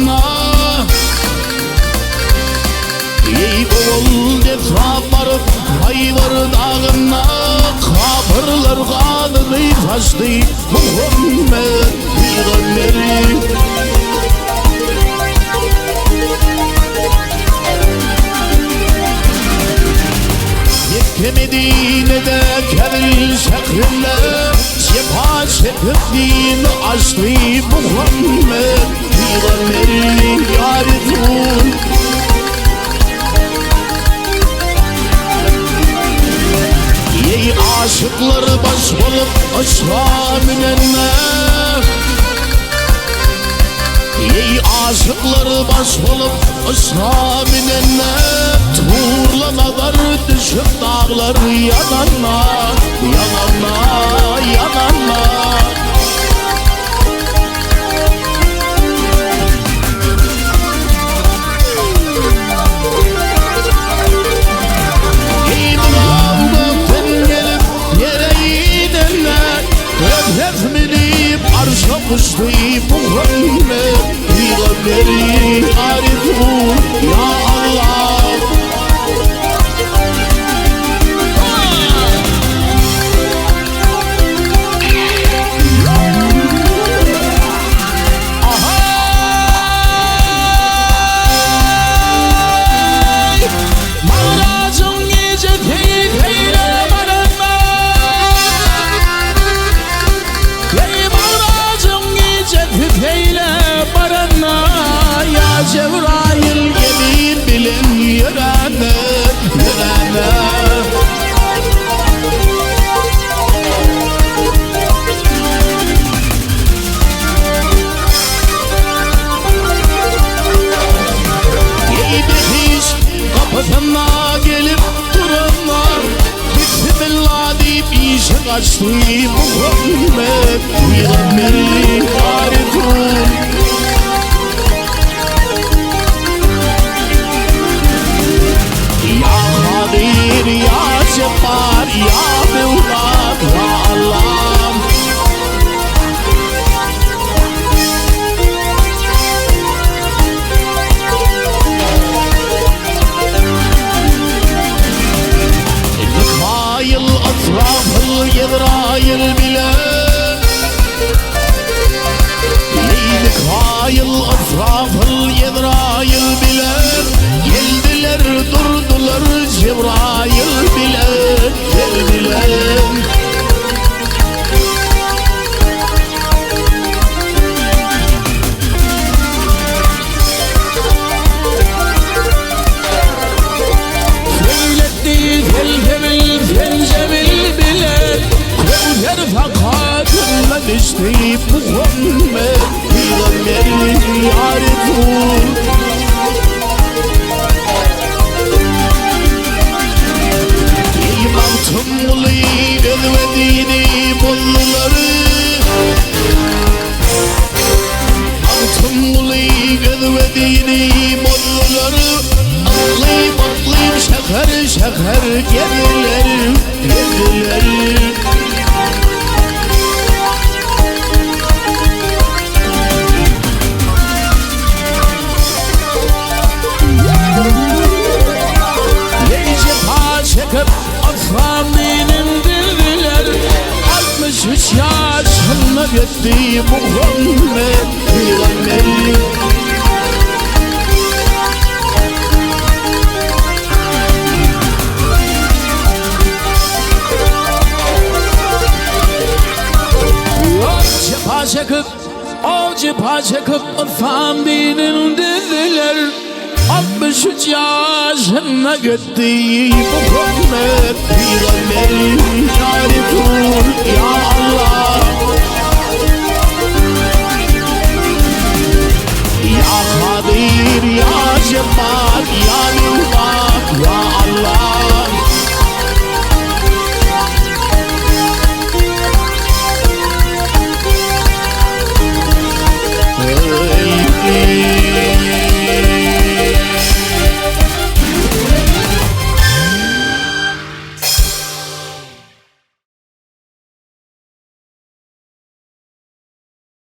dagynda. Eý owal desga baryp Haýbar dagynda Kapyrlar ganyny saçdy Muhammet pygamberi. Mekke Medinede Käbil şährinde Jepa çekip dini açdy Muhammet pygamberi Ýa Resul. Eý aşyklar baş bolup yşga münenler Eý aşyklar baş bolup yşga münenler Turla nazar düşüp daglar ýananna Ýananna, ýananna. Eý bulaw gökden gelip ýere inenler, Rehnet minip arşa uçdy Muhammet pygamberi Aryfu ýa Allah. Ahaý! Magrajyň gijesi seýle baranda, Eý, magrajyň gijesi seýle baranda, Ýa Jebraýyl gelin bilen ýörände, ýörände. Eý behişt gapysyna gelip duranlar, Bismillah diýip işik açdy Muhammet pygamberi Aryfun. Ýa Kadyr, ýa Jebbar, ýa Mewla, ýa Allah. Mikaýyl, Ysrapyl, Jezraýyl bile Eý Mikaýyl, Ysrapyl, Jezraýyl bile Geldiler, durdular Jebraýyl bile Geldiler. Söyletdi selsebil, sencebil bile, Kewser sakatyndan içdi Muhammet pygamberi ýa Resul. Eý Magtymguly özge dini bozdulary, Magtymguly özge dini bozdulary, Yklym yklym şäher şäher gezdiler, gezdiler. Ýedi jepa çekip yslam dinin dildiler, 63 ýaşynda gitdi Muhammet pygamber. Jepa çekip O jepa çekip yslam dinin dildiler, 63 ýaşynda gitdi Muhammet pygamber. Ýa Resul, ýa Allah.